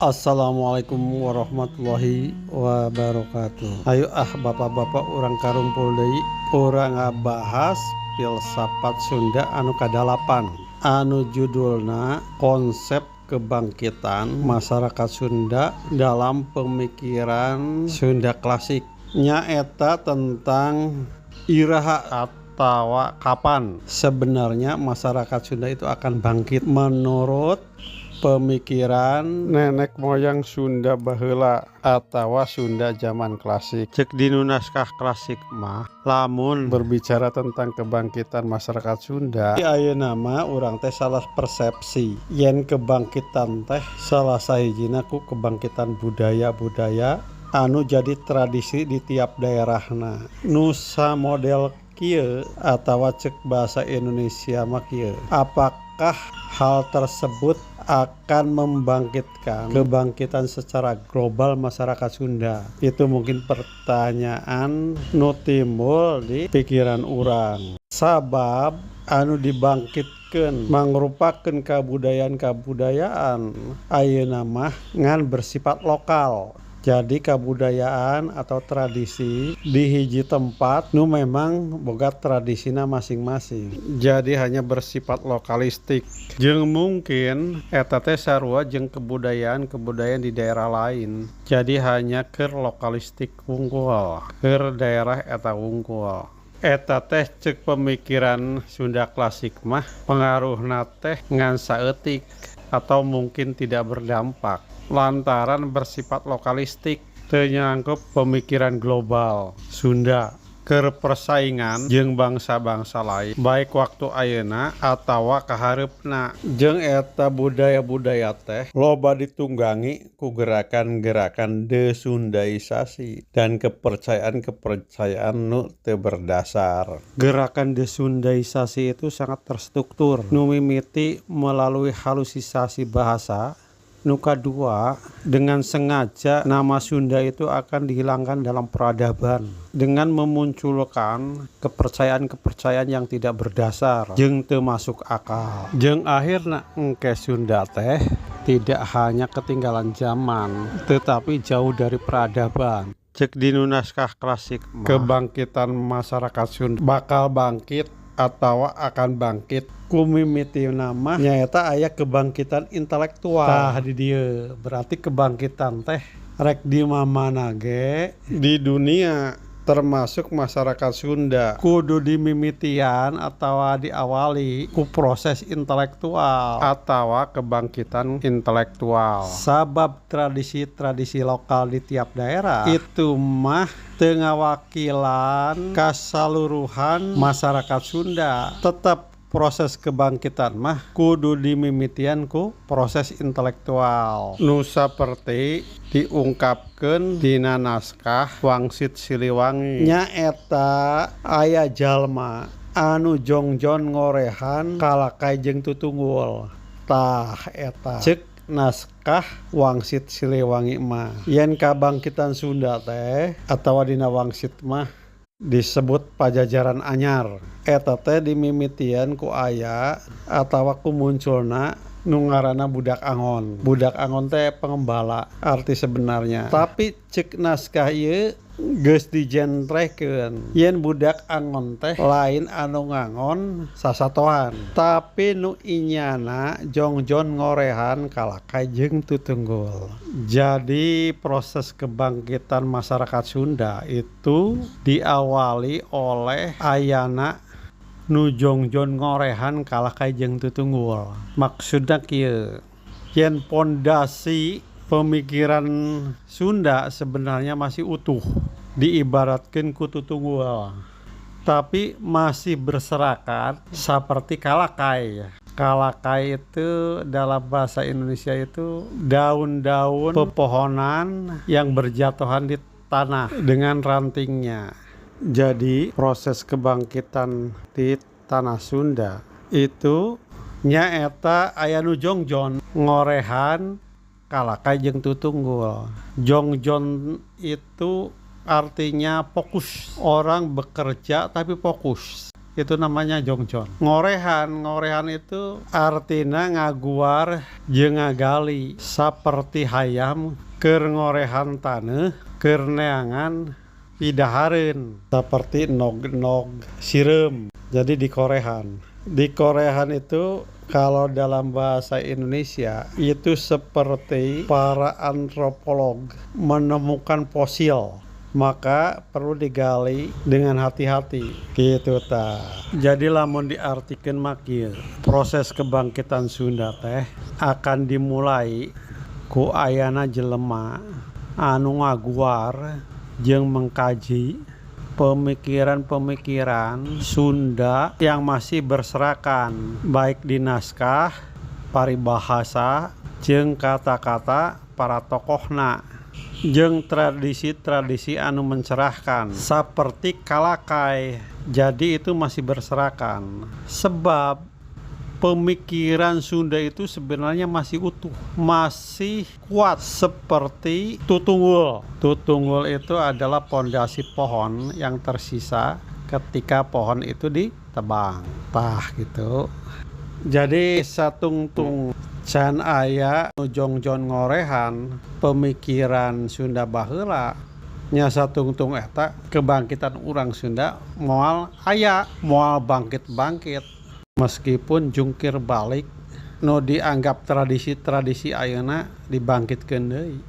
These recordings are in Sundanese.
Assalamualaikum warahmatullahi wabarakatuh. Ayo ah, bapak-bapak, urang karumpul deui, urang ngabahas filsafat Sunda anu kadalapan, anu judulna konsep kebangkitan masyarakat Sunda dalam pemikiran Sunda klasik, nyaeta tentang iraha atawa kapan sebenarnya masyarakat Sunda itu akan bangkit menurut pemikiran nenek moyang Sunda baheula atawa Sunda zaman klasik. Cek dinu naskah klasik mah, lamun berbicara tentang kebangkitan masyarakat Sunda ayeuna mah, urang teh salah persepsi yen kebangkitan teh salah sahijina ku kebangkitan budaya-budaya anu jadi tradisi di tiap daerahna, nu samodel kieu atawa cek bahasa Indonesia mah kieu, apakah hal tersebut akan membangkitkan kebangkitan secara global masyarakat Sunda? Itu mungkin pertanyaan nu timbul di pikiran urang, sabab anu dibangkitkan mangrupakeun kabudayaan-kabudayaan ayeuna mah ngan bersifat lokal. Jadi kabudayaan atau tradisi di hiji tempat nu memang boga tradisina masing-masing, jadi hanya bersifat lokalistik, jeung mungkin eta teh sarua jeung kebudayaan-kebudayaan di daerah lain. Jadi hanya keur lokalistik wungkul, keur daerah eta wungkul. Eta teh cek pemikiran Sunda klasik mah pengaruhna teh ngan saeutik atau mungkin tidak berdampak lantaran bersifat lokalistik, teu nyangkup pemikiran global Sunda keur persaingan jeung bangsa-bangsa lain, baik waktu ayeuna atawa kahareupna. Jeung eta budaya-budaya teh loba ditunggangi ku gerakan-gerakan desundaisasi dan kepercayaan-kepercayaan nu teu berdasar. Gerakan desundaisasi itu sangat terstruktur, nu mimiti melalui halusisasi bahasa. Nu kadua, dengan sengaja nama Sunda itu akan dihilangkan dalam peradaban dengan memunculkan kepercayaan-kepercayaan yang tidak berdasar jeung teu masuk akal. Jeung akhirna engke Sunda teh tidak hanya ketinggalan zaman, tetapi jauh dari peradaban. Cek dinu naskah klasik mah, kebangkitan masyarakat Sunda bakal bangkit atau akan bangkit ku mimitina mah nyaeta aya kebangkitan intelektual. Tah, di dieu berarti kebangkitan teh rek di mamana ge di dunia, termasuk masyarakat Sunda, kudu dimimitian atau diawali ku proses intelektual atau kebangkitan intelektual, sabab tradisi-tradisi lokal di tiap daerah itu mah teu ngawakilan kasaluruhan masyarakat Sunda. Tetap proses kebangkitan mah kudu dimimitian ku proses intelektual nu saperti diungkapkeun dina naskah Wangsit Siliwangi, nyaeta aya jalma anu jongjon ngorehan kalakai jeung tutunggul. Tah, eta cek naskah Wangsit Siliwangi mah yen kabangkitan Sunda teh atawa dina wangsit mah disebut Pajajaran Anyar, eta teh dimimitian ku aya atawa ku munculna nu ngaranna budak angon. Budak angon teh pengembala arti sebenarnya, tapi cek naskah ieu geus dijentrekeun yen budak angon teh lain anu ngangon sasatoan, tapi nu inyana jongjon ngorehan kalakai jeung tutunggul. Jadi proses kebangkitan masyarakat Sunda itu diawali oleh ayana nu jongjon ngorehan kalakai jeung tutunggul. Maksudna kieu, yen pondasi pemikiran Sunda sebenarnya masih utuh, diibaratkan ku tutunggul, tapi masih berserakan seperti kalakai. Kalakai itu dalam bahasa Indonesia itu daun-daun pepohonan yang berjatuhan di tanah dengan rantingnya. Jadi proses kebangkitan di tanah Sunda itu nyaeta aya nu jongjon ngorehan kalakai jeung tutunggul. Jongjon itu artinya fokus, orang bekerja tapi fokus. Itu namanya jongjon. Ngorehan, ngorehan itu artina ngaguar jeung ngagali saperti hayam keur ngorehan taneuh keur neangan pidahareun seperti nog-nog sireum. Jadi dikorehan. Dikorehan itu kalau dalam bahasa Indonesia itu seperti para antropolog menemukan fosil, maka perlu digali dengan hati-hati gitu ta. Jadi lamun diartikeun mah kieu, proses kebangkitan Sunda teh akan dimulai ku ayana jelema anu ngaguar jeung mengkaji pemikiran-pemikiran Sunda yang masih berserakan baik di naskah, paribahasa, jeung kata-kata para tokohna jeung tradisi-tradisi anu mencerahkan seperti kalakai. Jadi itu masih berserakan sebab pemikiran Sunda itu sebenarnya masih utuh, masih kuat seperti tutunggul. Tutunggul itu adalah pondasi pohon yang tersisa ketika pohon itu ditebang. Tah gitu. Jadi satungtung can aya nu jongjon ngorehan pemikiran Sunda baheula nya, satungtung eta kebangkitan urang Sunda moal aya, moal bangkit-bangkit. Meskipun jungkir balik nu dianggap tradisi-tradisi ayeuna dibangkitkeun deui,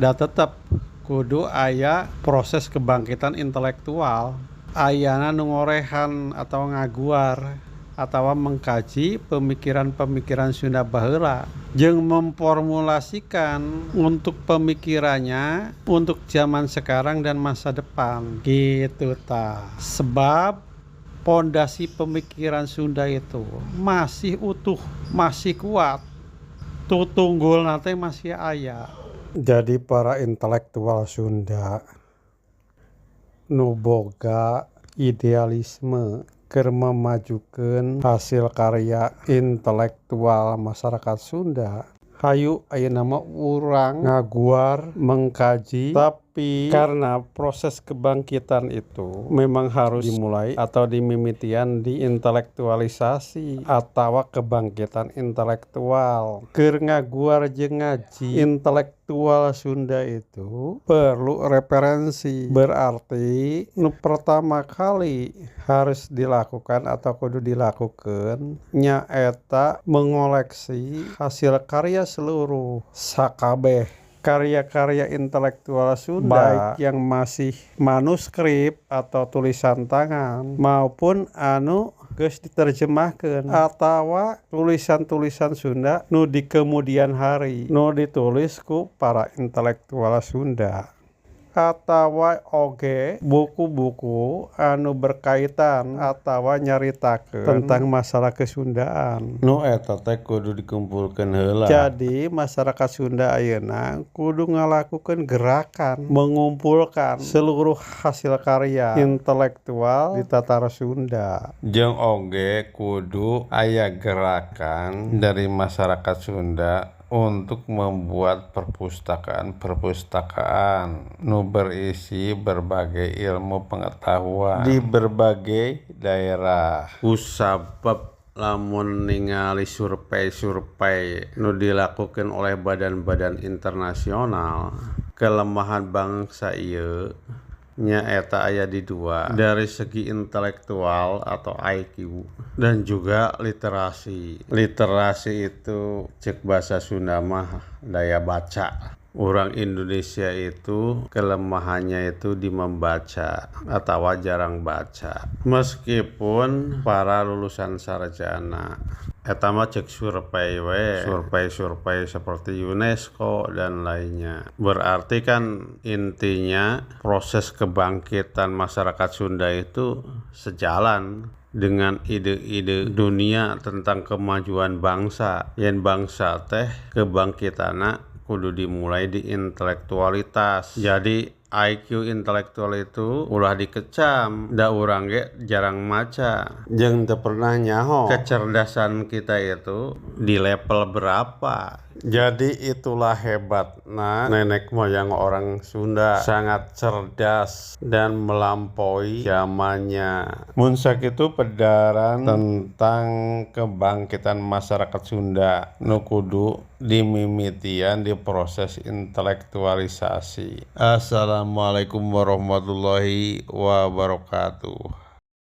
da tetep kudu aya proses kebangkitan intelektual, ayana nu ngorehan atau ngaguar atau mengkaji pemikiran-pemikiran Sunda baheula jeung memformulasikan untuk pemikirannya untuk zaman sekarang dan masa depan gitu ta. Sebab pondasi pemikiran Sunda itu masih utuh, masih kuat, tutunggul nanti masih aya. Jadi para intelektual Sunda nu boga idealisme keur memajukeun hasil karya intelektual masyarakat Sunda, hayu ayeuna mah urang ngaguar mengkaji. Tapi karena proses kebangkitan itu memang harus dimulai atau dimimitian di intelektualisasi atau kebangkitan intelektual. Keur ngaguar jeung ngaji intelektual Sunda itu perlu referensi. Berarti nu pertama kali harus dilakukan atau kudu dilakukan nyaeta mengoleksi hasil karya seluruh sakabeh karya-karya intelektual Sunda, baik yang masih manuskrip atau tulisan tangan maupun anu geus diterjemahkeun atawa tulisan-tulisan Sunda nu di kemudian hari nu ditulis ku para intelektual Sunda, atawa oge buku-buku anu berkaitan atawa nyaritakeun tentang masalah kesundaan. Nu eta teh kudu dikumpulkeun heula. Jadi masyarakat Sunda ayeuna kudu ngalakukeun gerakan mengumpulkan seluruh hasil karya intelektual di Tatar Sunda. Jeung oge kudu aya gerakan dari masyarakat Sunda untuk membuat perpustakaan-perpustakaan nu berisi berbagai ilmu pengetahuan di berbagai daerah. Kusabab lamun ningali survei-survei nu dilakukan oleh badan-badan internasional, kelemahan bangsa ieu nyaeta aya di dua, dari segi intelektual atau IQ dan juga literasi. Literasi itu cek bahasa Sunda mah daya baca. Orang Indonesia itu kelemahannya itu di membaca atau jarang baca. Meskipun para lulusan sarjana eta mah cek survei we, survei-survei seperti UNESCO dan lainnya. Berarti kan intinya proses kebangkitan masyarakat Sunda itu sejalan dengan ide-ide dunia tentang kemajuan bangsa. Yen bangsa teh kebangkitanna kudu dimulai di intelektualitas. Jadi IQ intelektual itu ulah dikecam, da urang ge jarang maca, jeung teu pernah nyaho kecerdasan kita itu di level berapa. Jadi itulah hebatna nenek moyang orang Sunda, sangat cerdas dan melampaui zamannya. Mun sakitu pedaran tentang kebangkitan masyarakat Sunda nu kudu dimimitian di proses intelektualisasi. Assalamualaikum warahmatullahi wabarakatuh.